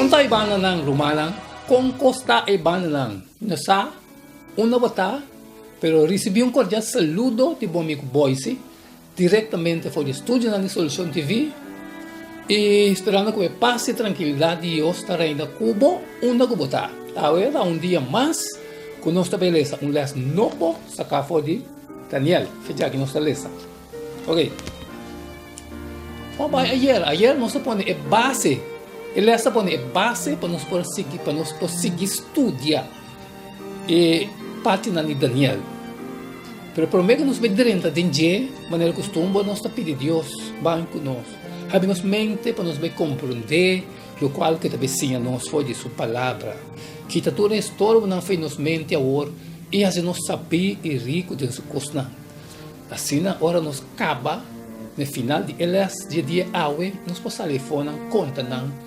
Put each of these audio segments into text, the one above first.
Kon ta e bandanan, rumannan? Kon kos ta e bandanan? No sa unda bo ta, pero risibí un kordial saludo di bo amigu Boyce direktamente for di estudionan di Solucion TV i sperando ku e pas i trankilidat di Dios ta reina ku bo unda ku bo ta. Awe ta un dia mas ku nos ta bai lesa un lès nobo saká for di Daniel. Fecha aki nos ta lesa. Ok. Bo bai ayer. Ayer nos a pone e base. E les a pone e base pa nos por sigui, pa nos por sigui studia e partinan di Daniel. Pero prome ku nos bai drenta den dje, manera kustumber, nos ta pidi Dios ban ku nos. Habri nos mente pa nos bai komprondé lokual ku e ta bai siña nos for di su Palabra. Kita tur e estorbonan for di nos mente awor i hasi nos sabí i riku den su kosnan. Asina ora nos kaba na e final di e les di e dia awe, nos por sali afonan konta nan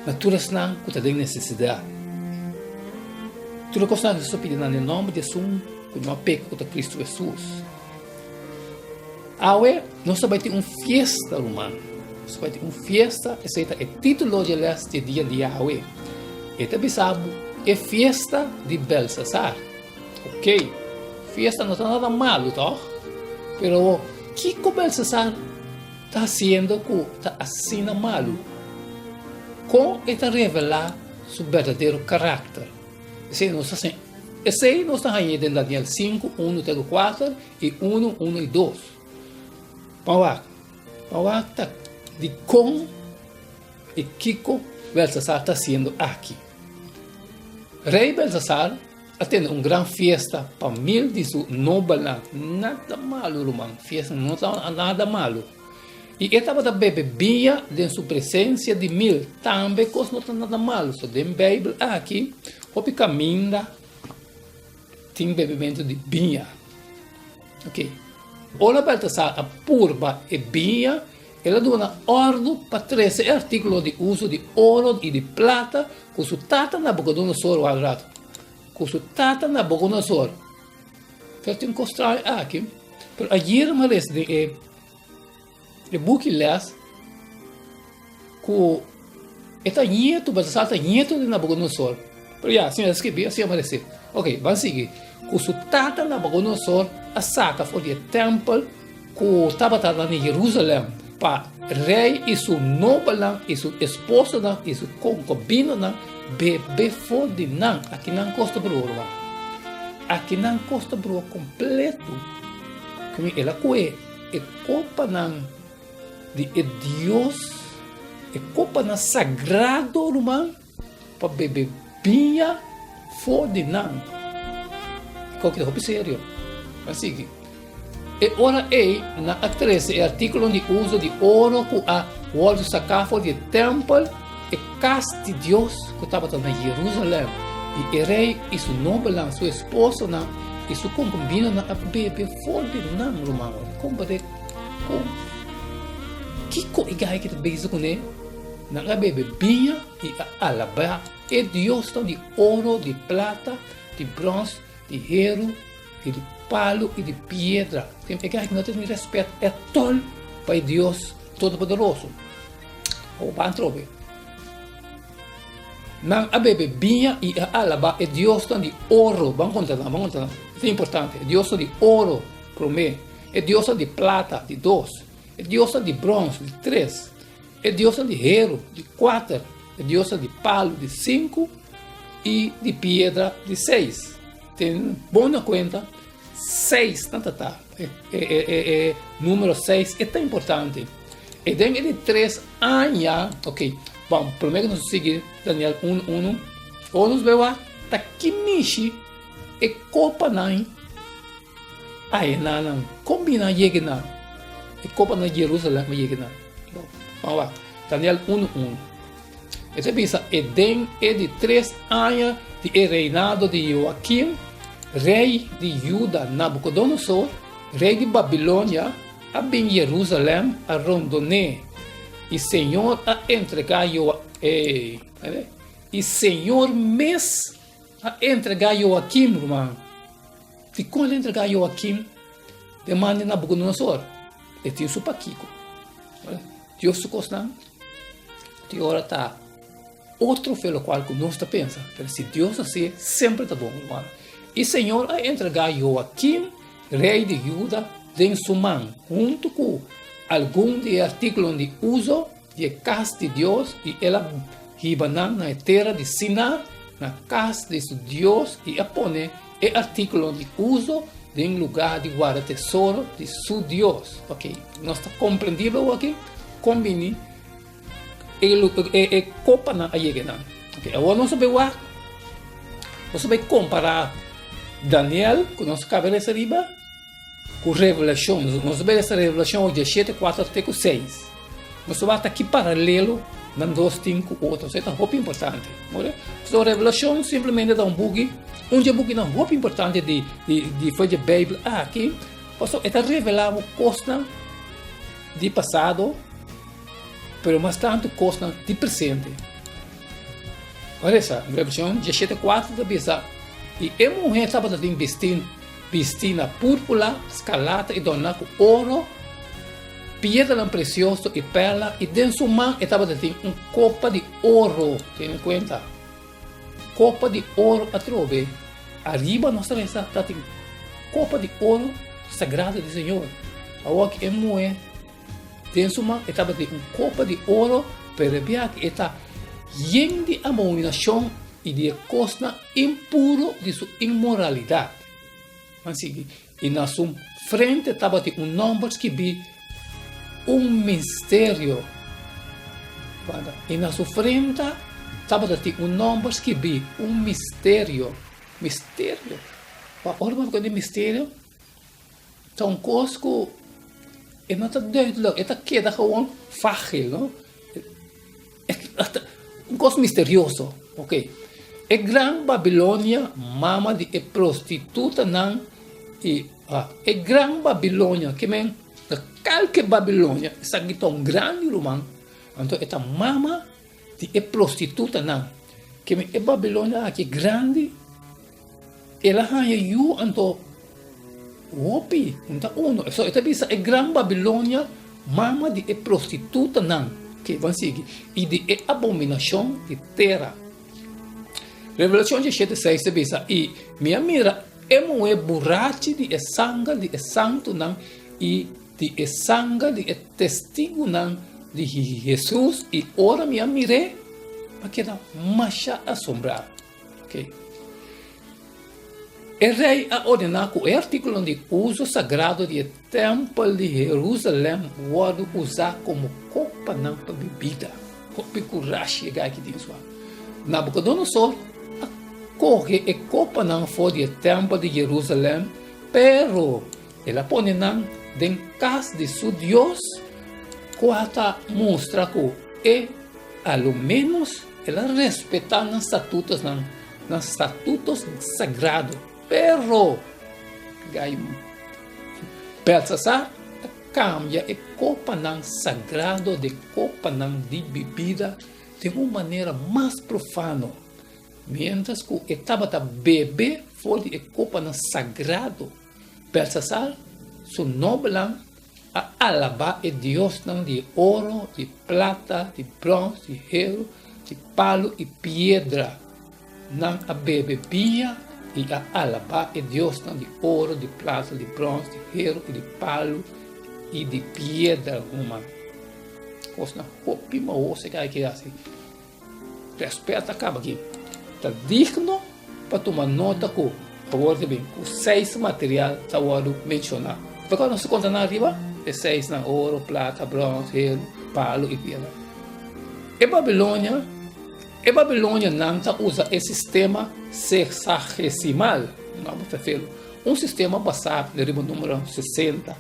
na tur esnan ku ta den nesesidat. Tur e kosnan nos ta pidi nan den nòmber di esun ku no a peka ku ta Kristu Hesus. Awe nos ta bai tin un fiesta, ruman. Nos ta bai tin un fiesta, esei ta e título di e les di e dia di awe. E ta bisa bo e fiesta di Belsasar. Ok, fiesta no ta nada malu, tòg? Pero kiko Belsasar ta hasiendo ku ta asina malu? Kon e ta revelá su berdadero karakter? Esei nos ta siña, esei nos ta hañ'é den Daniel sinku, unu te ku kuater i unu, unu i dos. Ban wak, ban wak ta dikon i kiko Belsasar ta hasiendo aki. Rei Belsasar a tene un gran fiesta pa mil di su nobelnan. Nada malu, ruman, fiesta no ta nada malu. I e tabata bebe biña den su presensia di mil. Tambe kos no ta nada malu. So den Beibel aki hopi kaminda tin bebementu di biña. Ok. Ora Baltasar a purba e biña, el a duna òrdu pa trese e artíkulo di uso di oro i di plata ku su tata Nabukodonosor wak rato. Ku su tata Nabukodonosor. Pero tin kos straño aki. Pero ayer mi a lesa den e E buki les ku e ta ñetu, Baltasar ta ñetu di Nabucodonosor. Pero ya, asina a skibi, asina a parece. Ok, ban sigui. Ku su tata Nabucodonosor a saka for di e tèmpel ku tabata na Jerusalèm pa rei i su nobelnan i su esposonan i su konkubinonan bebe for di nan. Aki nan kos ta brua, ruman. Aki nan kos ta brua kompleto. El a kohe E kopanan di e Dios, e kopanan sagrado, ruman, pa bebe biña for di nan. Koki ta hopi serio. Ban sigui. E ora ei nan a trese e artíkulonan di uso di oro ku a wòrdu saká for di e tèmpel, e kas di Dios ku tabata na Jerusalèm, i e rei i su nobelnan, su esposonan i su konkubinonan a bebe For di nan, ruman, kompar'é ku kiko e gai ki ta bezig kuné? Nan a bebe biña i a alabá e diosnan di oro, di plata, di bròns, di heru i di palu i di piedra. E gai no ta tin rèspèt ètòl pa e Dios Todopoderoso. Awor ban trobe. Nan a bebe biña i a alabá e diosnan di oro. Ban konta nan, ban konta nan. Esei importante. E diosnan di oro, promé. E diosnan di plata, di dos. E diosnan di bròns, di tres. E diosnan di heru, di kuater. E diosnan di palu, di sinku. I di piedra, di seis. Ten bon na kuenta, seis nan ta ta. E, e, e, e numero seis e ta importante. E den e di tres aña, ok, bon, promé ku nos sigui Daniel 1, 1, ora nos bai wak ta ki mishi e kopanan a e nannan, kon bini nan yega nan, e kopanan di Jerusalem a yega nan. Bon, ban wak, Daniel 1, 1. E ta bisa, e den e di tres aña di e reinado di Joakim, rei di Juda, Nabukodonosor, rei di Babilonia, A bin Jerusalèm, a rondon'é, i Señor a entregá Joa, ey, i Señor mes a entregá Joakim, ruman. Dikon el a entregá Joakim den man di Nabukodonosor? E tin su pakiko. Dios su kosnan tin ora ta. otro fe lokual ku nos ta pensa, pero si Dios hasié, semper ta bon, rumannan. I Señor a entregá Joakim, rei di Juda, den su man, huntu ku algun di e artíkulonan di uso di e kas di Dios, i el a hiba nan na e tera di Sinar, na kas di su dios, i a pone e artíkulonan di uso den lugá di warda tesoro di su dios. Ok, nos ta komprendibel awor aki kon bini e kopanan a yega nan. Ok, awor nos a bai wak, nos a bai kompará Daniel ku nos kaba lesa riba ku Revelashon. Nos a bai lesa Revelashon 17, 4 te ku 6. Nos a wak ta ki paralelo nan dos tin ku otro. Esei ta hopi importante. Ora, so Revelashon simplemente ta un buki, un dje bukinan hopi importante di di di for dje Beibel aki, pasobra e ta revelá bo kosnan di pasado, Pero mas tantu kosnan di presente. Ora esa, Revelashon diesshete kuater ta bisa, I e muhé tabata tin bistin bistí na púrpura, skarlata i dòrná ku oro, piedranan presioso i pèrla, i den su man e tabata tin un kopa di oro. Tene kuenta, kopa di oro atrobe. Ariba nos ta resa ta tin kopa di oro sagrado di Señor. Awor ki e muhé Den su man e tabatin un kopa di oro, pero e biaha e ta yen di abominacion i di e kosnan impuro di su inmoralidad. Ban sigui. I na su frente tabatin un nomber skibí, Un misterio. Wanda. I na su frenta tabatin un nomber skibí, Un misterio. Misterio. Ora bo ta di misterio? Ta un kos ku e no ta duidelijk, e ta keda gewoon fágil, no? Un kos misterioso, ok. E gran Babilonia, mama di e prostitutanan i e gran Babilonia, ke men ta kalke Babilonia, esaki ta un grandi ruman, anto e ta mama di e prostitutanan. Ke men e Babilonia aki grandi. El a haña yu anto hopi, no ta uno. So e ta bisa e gran Babilonia, mama di e prostitutanan, ke ban sigui, i di e abominashon di tera. Revelashon diesshete seis ta bisa, I mi a mira e muhé burachi di e sanger di e santunan i di e sanger di e testigunan di Hesus, i ora mi a mir'é, mi a keda masha asombrá. E rei a ordená ku e artíkulonan di uso sagrado di e tèmpel di Herúsalèm wòrdu usá komo kopanan pa bibida. Hopi kurashi e gai ki tin sua. Nabukodonosor a kohe e kopanan for di e tèmpel di Herúsalèm, pero el a pone nan den kas di su dios, kua ta mustra ku e a lo ménos El a respetá nan statutosnan, nan statutos sagrado. Pero, gai Belsasar a kambia e kopanan sagrado den kopanan di bibida den un manera mas profano. Miéntras ku e tabata bebe for di e kopanan sagrado, Belsasar su nobelnan A alabá e diosnan di oro, di plata, di bròns, di heru, di palu i piedra. Nan a bebe biña i a alabá e diosnan di oro, di plata, di bròns, di heru i di palu i di piedra. Ruman, kosnan hopi mahoso e kai hasi. Rèspèt a kaba aki. Ta digno pa tuma nota ku awor ta bin ku seis material ta wòrdu menshoná. Pasobra nos ta konta nan ariba e seisnan, oro, plata, bròns, heru, palu i piedra. E Babilonia E babilonianan ta usa e sistema sexagesimal, no fefelu, un sistema basá riba número 60,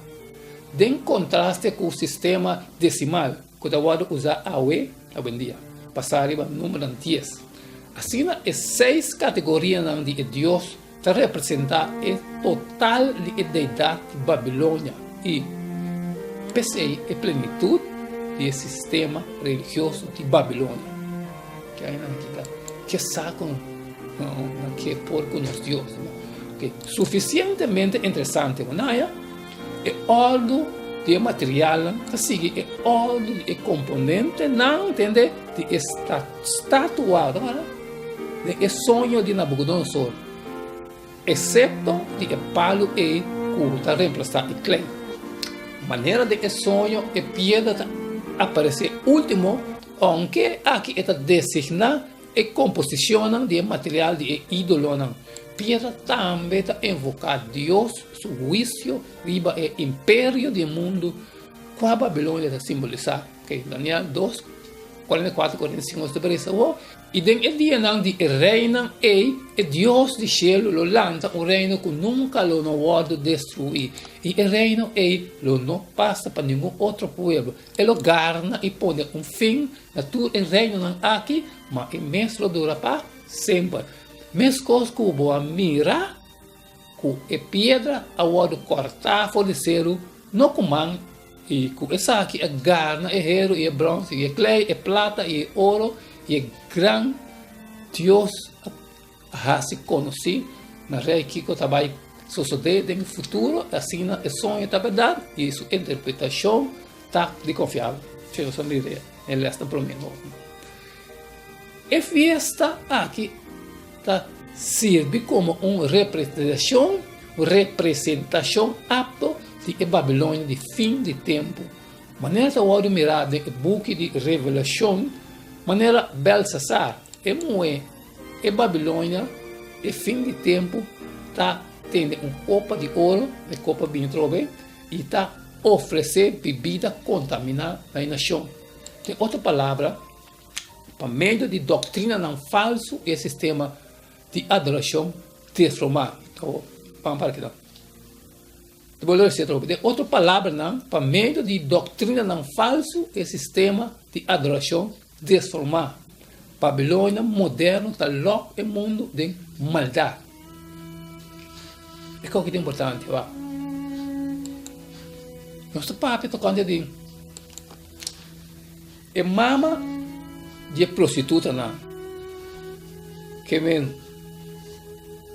den kontraste ku sistema desimal ku ta wòrdu usá awe. Awendia, pasá riba númeronan dies. Asina e seis kategorianan di e dios ta representá e total di e deidat di Babilonia i, p'esei, e plenitut di e sistema religioso di Babilonia. Ke ai nan kita ke sa ku nan ke por ku nos dios. Sufisientemente interesante, bo na haña e òrdu. di e materialnan ta sigui e òrdu di e komponentenan, tende, di e statua, den e soño di Nabukodonosor, eksepto di e palu ei ku ta remplasá e klei. Manera den e soño e piedra ta aparesé último, ounke aki e ta designá E komposishonnan di e material di e ídolonan piedra tambe ta envoká Dios su huisio riba e imperio di e mundu kua Babilonia ta simbolisá. Ok, Daniel 2, 44, 45 nos ta bresa awor. I den e dianan di e reinan ei, e Dios di shelu lo lanta un reino ku nunka lo no wòrdu destruí, i e reino ei lo no pasa pa ningun otro pueblo. E lo garna i pone un fin na tur e reinonan aki, ma e mes lo dura pa semper. Meskos ku bo a mira ku e piedra a wòrdu kòrtá for di seru, no ku man, i ku esaki a garna e heru i e bròns i e klei, e plata i e oro, i e gran Dios a hasi konosí na rei kiko ta bai sosodé den futuro, asina e soño ta bèrdat i su interpretashon ta di konfiabel. Esei nos a mira den lèsnan promé nochi. E fiesta aki ta sirbi komo un representashon representashon apto di e Babilonia di fin di tempu, manera ta wòrdu mirá den e buki di Revelashon, manera Belsasar, e muhé E Babilonia e fin di tempu ta tene un kopa di oro, e kopa biña trobe, i ta ofresé bibida kontaminá na e nashon. Den otro palabra, pa medio di doktrinanan falsu i e sistema di adorashon desformá. Ban para kinan. Den otro palabranan, pa medio di doktrinanan falsu i e sistema di adorashon desformá. Babilonia moderno ta lòk e mundu den maldat. E kos ki ta importante, wak. Nos ta papia tokante di e mama di e prostitutanan. Ke men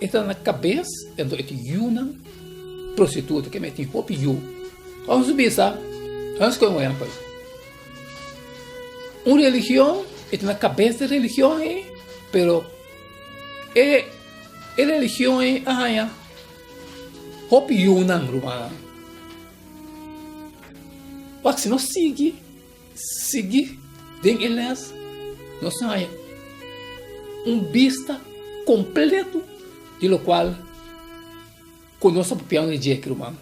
e ta na kabes, enton e tin yunan prostituta, ke men e tin hopi yu. Nos bisa, nos kohe un ehèmpel. Un religion e ta na kabes di religion ei, pero e e religion ei a haña hopi yunan rumannan. Wak si nos sigui sigui den e les nos a haña un bista kompleto di lokual ku nos ta papiando di dje, ruman.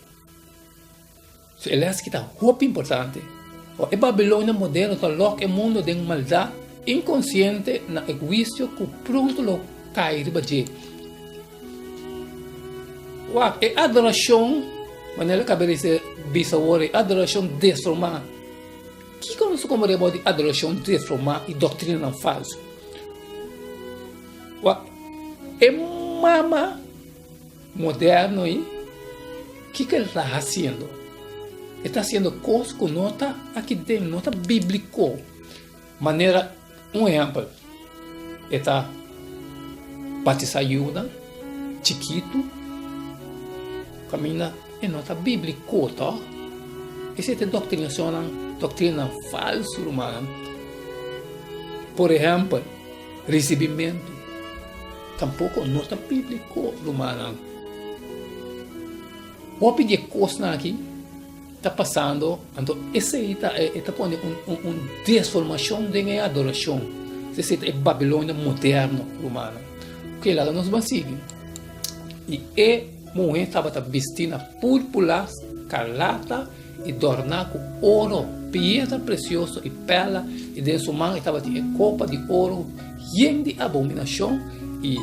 So e les ki ta hopi importante. Ora e Babilonia moderno ta lòk e mundo den maldat inkonsiente na e huisio ku pronto lo kai riba dje. Wak, e adorashon, manera kabe di bisa awor, e adorashon desformá. Kiko nos ta komprende about di adorashon desformá i doktrinanan falsu? Wak, e mama. Moderno i kiko el ta hasiendo? E ta hasiendo kos ku no ta aki den, no ta bíbliko. Manera un ehèmpel, e ta batisá yunan chikitu kaminda e no ta bíbliko tòg. Esei ta doktrinashonnan, doktrinanan falsu rumannan. Por ehèmpel, Risibimentu tampoko no ta bíbliko, rumannan. Hopi di e kosnan aki ta pasando, anto esei ta e ta pone un un un desformashon den e adorashon. Esei ta e Babilonia moderno, rumannan. Oke, laga nos ban sigui. I e muhé tabata bistí na púrpura, skarlata i dòrná ku oro, piedra presioso i pèrla, i den su man e tabatin e kopa di oro yen di abominashon i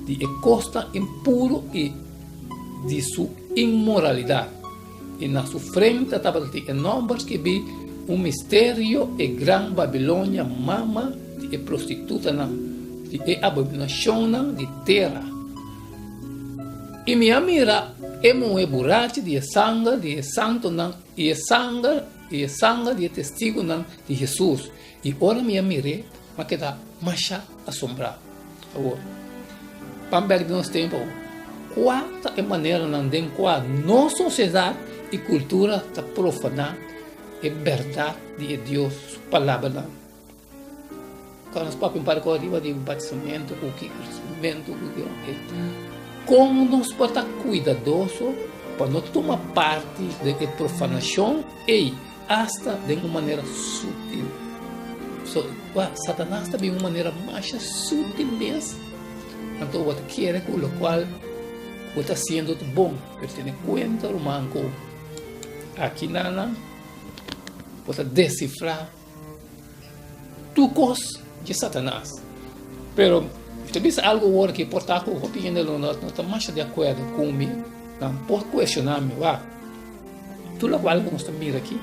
di e kosnan impuru i di su inmoralidat. I na su frente tabatin e nòmber skibí, Un misterio, e gran Babilonia, mama di e prostitutanan, di e abominashonnan di tera. I mi a mira e muhé burachi di e sanger di e santunan i e sanger i e sanger di e testigunan di Hesus, i ora mi a mir'é, mi a keda masha asombrá. Awor, ban bèk den nos tempu awor. Kua ta e maneranan den kua nos sosiedat i kultura ta profaná e bèrdat di e Dios su palabranan. Ora nos papia un par di kos riba di batisamentu ku ki kresimentu ku ki oke. Kon nos por ta kuidadoso pa no tuma parti den e profanashon ei asta den un manera sutil? So, Satanas ta bin un manera masha sutil mes, anto bo ta kere ku lokual bo ta hasiendo ta bon, pero tene kuenta ruman ku aki nan bo ta desifrá Tur kos dje Satanas. Pero mi ta bisa algu awor ki por ta ku hopi hende lo no ta masha di akuerdo ku mi, nan por kuestioná mi. Wak, tur lokual ku nos ta mira aki,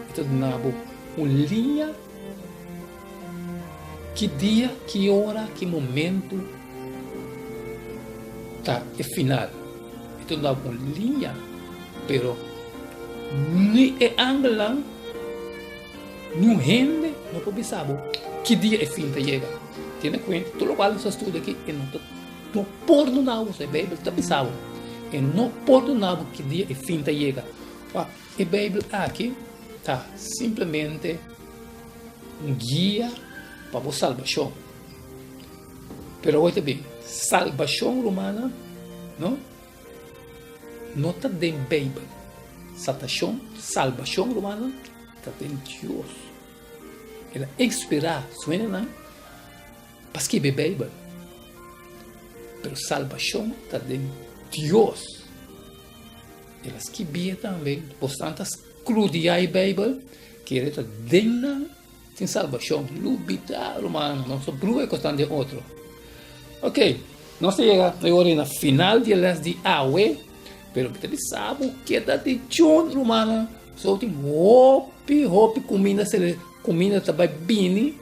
e ta duna bo un liña ki dia, ki ora, ki momentu ta e final. E ta duna bo un liña, pero ni e angelnan. Niun hende no por bisa bo ki dia e fin ta yega. Tene kuenta, tur lokual nos a studia aki e no ta no por duna bo, e Beibel ta bisa bo, e no por duna bo ki dia e fin ta yega. Wak, e Beibel aki ta simplemente un guia pa bo salbashon. Pero awor ta bin, salbashon rumannan, no? No ta den Beibel. Saltashon, salbashon, rumannan, ta den Dios. El a inspirá su hendenan pa skibi e Beibel. Pero salbashon ta den Dios. El a skibié tambe. Bosnan ta skrudiá e Beibel, kere ta den nan tin salbashon. Lubidá, rumannan, nos ta brua e kosnan den otro. Ok, nos ta yega e ora na final di e les di awe, pero mi ta bisa bo keda di tjun, rumannan. So tin hopi, hopi kuminda sele, kuminda ta bai bini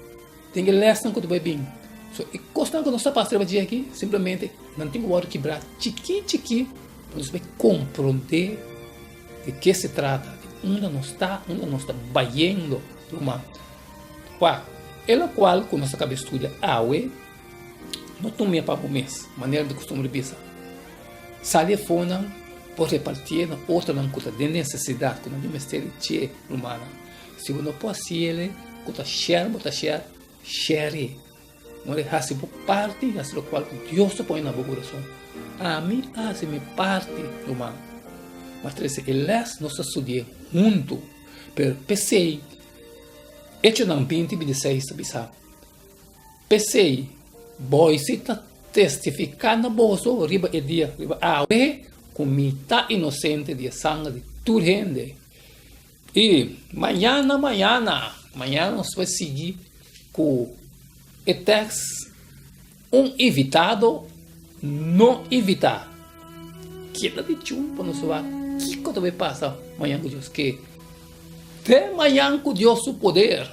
den e lesnan ku ta bai bini. So e kosnan ku nos ta pasa riba dje aki, simplemente nan tin ku wòrdu kibrá chikí chikí pa nos bai komprondé di ke se trata, di unda nos ta, unda nos ta bayendo, ruman. Wak, e lokual ku nos a kaba studia awe, no tum'é pa bo mes, manera di kustumber bisa. Sali afonan por repartié na otronan ku ta den nesesidat, ku nan tin mester di dje, rumannan. Si bo no por hasi el, ku ta share bo ta share, share. More hasi bo parti, hasi lokual ku Dios ta pone na bo kurason. Ami a hasi mi parti, ruman. Mi a trese e lès, nos ta studi'é huntu. Pero p'esei, Echonan 20, 26 ta bisa, P'esei, boisi ta testifiká na boso riba e dia, riba awe, ku mi ta inosente di e sanger di tur hende. I mañana, mañana, mañana nos bai sigui ku e tèks Un invitado no invitá. Keda di chun pa nos wak kiko ta bai pasa mañan ku Dios ke. Te mañan ku Dios su poder.